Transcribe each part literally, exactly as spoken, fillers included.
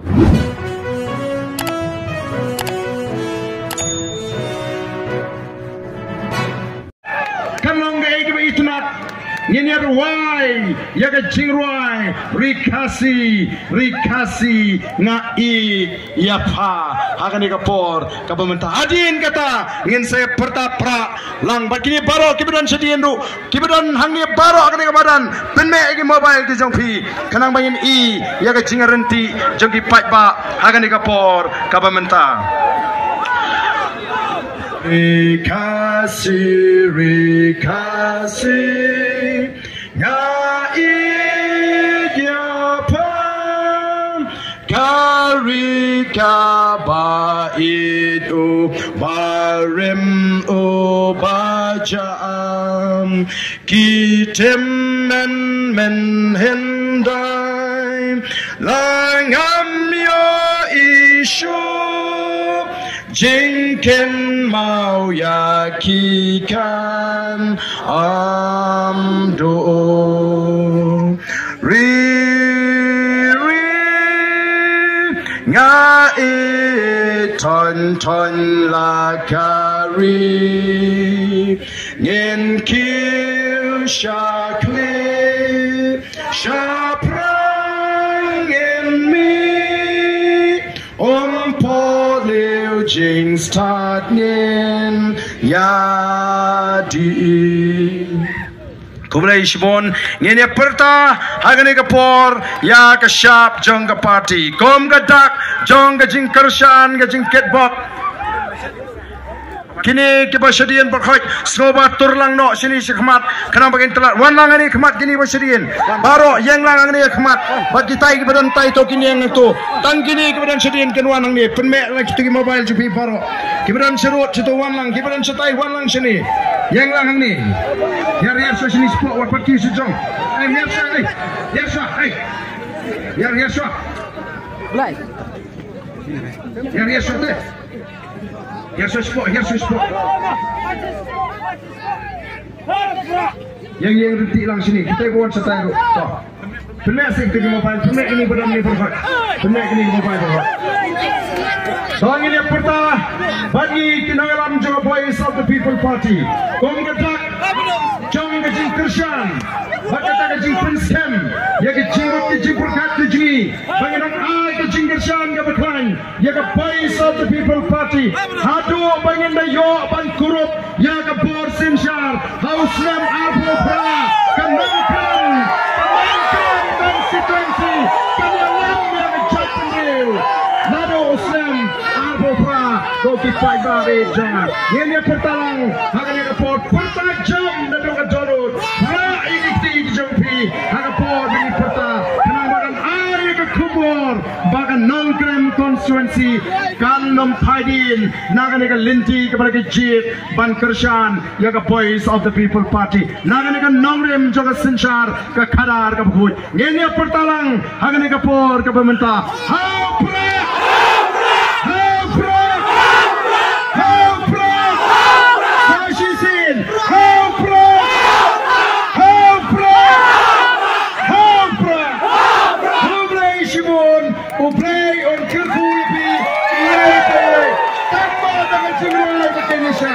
Kan long kaei kaba itynnad, ngin ïa rwai ïa ka jingrwai Ri Khasi, Ri Khasi nga ïeit ïa pha. Ha kane ka por kaba mynta, hadien kata ngin sa pyrta pra lang bad kine baroh kiba don shadien ruh, kiba don hangne baroh ha kane ka madan, pynmih ïa ki mobile ki jong phi, khnang ba ngin i ïa ka jingryntih jong ki paidbah ha kane ka por kaba mynta. Ri Khasi, Ri Khasi, nga ïeit ïa pha. Ka ri kaba ïeit, uba rim, uba jah, ki tim mynmen hyndai. La ngam ïohi shuh jingkynmaw ïa ki, kan ym duh. Ri, ri, nga ïeit thon thon la ka ri. Ngin kiew sha khlieh, sha pyrshah ngin mih, ym pat leh jingstad ngin ïa dih. Khublei shibun, ngin ïa pyrta ha kane ka por ïa ka shap jong ka party. Kum ka dak jong ka jingkyrshan, ka jingkitbok, kine kiba shadien baroh, sngewbha tur lang noh shane shakhmat, khnang ba kin tlot. Wan lang hangne khmat kine ba shadien. Baroh ïeng lang hangne khmat. Bad kitai kiba don tai to kin ïeng to. Tang kine kiba don shadien kin wan hangne. Pynmih lang kito ki mobile jong phi baroh. Kiba don sharud shito wan lang, kiba don shatai wan lang shane. Ïeng lang hangne. Ïar, ïar shuwa shane shapoh, wat pat kiew sha jong. Ai, ïar shuwa, ai. Ïar shuwa, ai. Ïar, ïar shuwa. Blai. Ïar, ïar shuwa te. Ïar shuwa shapoh, ïar shuwa shapoh. Ïeng, ïeng ryntih lang shane. Kita ba wan shatai ruh. To. Pynmih sha kito ki mobile, pynmih kine ba don ne pynmih. Pynmih kine ki mobile pynmih. To ngin ïa pyrta bad ngi ki nongïalam jong ka Voice of the People Party. Kum ka dak jong ka jingkyrshan bad kata ka jingpynskhem ïa ka jingmut ka jingpyrkhat ka jong ngi, ba ngin ong ai ka jingkyrshan kaba khlaiñ ïa ka Voice of the People Party. Haduh ba ngin da ïoh ban kurup ïa ka bor synshar ha u snem arphew phra, ka Nongkrem, ka Nongkrem constituency kan ïalam ïa ka jaitbynriew. Naduh u snem arphew phra, ko ki paidbah jong nga, ngin ïa pyrta lang ha kane ka por, pyrta jam naduh ka dohnud, rah ïa ki kti ki jong phi ha ka por ba ngi pyrta, khnang ba kan ai ïa ka khubor ba ka Nongkrem constituency kan ym phai dien na kane ka lynti kaba la ka jied ban kyrshan ïa ka Voice of the People Party. Na kane ka nongrim jong ka synshar ka khadar kaba khuid. Ngin ïa pyrta lang ha kane ka por kaba mynta. Ha u Prah! Ha u Prah! Ha u Prah! Sa shisien! Ha u Prah! Ha u Prah! Ha u Prah! Khublei shibun. U Blei un kyrkhu ïa phi ïa ïa ïa. Tang ba tang ka jingrwai ba ken ïa sha.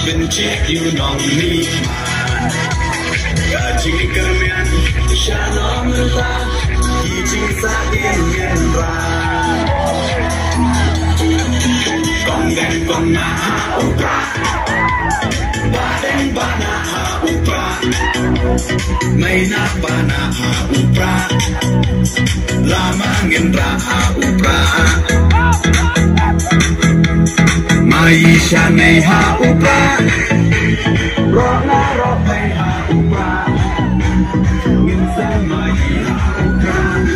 Bin check you nong ni. Ka jingkyrmen sha nong la ki jingsa kin ngen ra. Kong den kong na ha u pra. Ba den ba na ha u pra. Mai na ba na ha u pra. Lama ngin ra ha u pra. Mai sha nei ha u pra. Ro na ro nei ha u pra. Ngin sa mai ha u pra.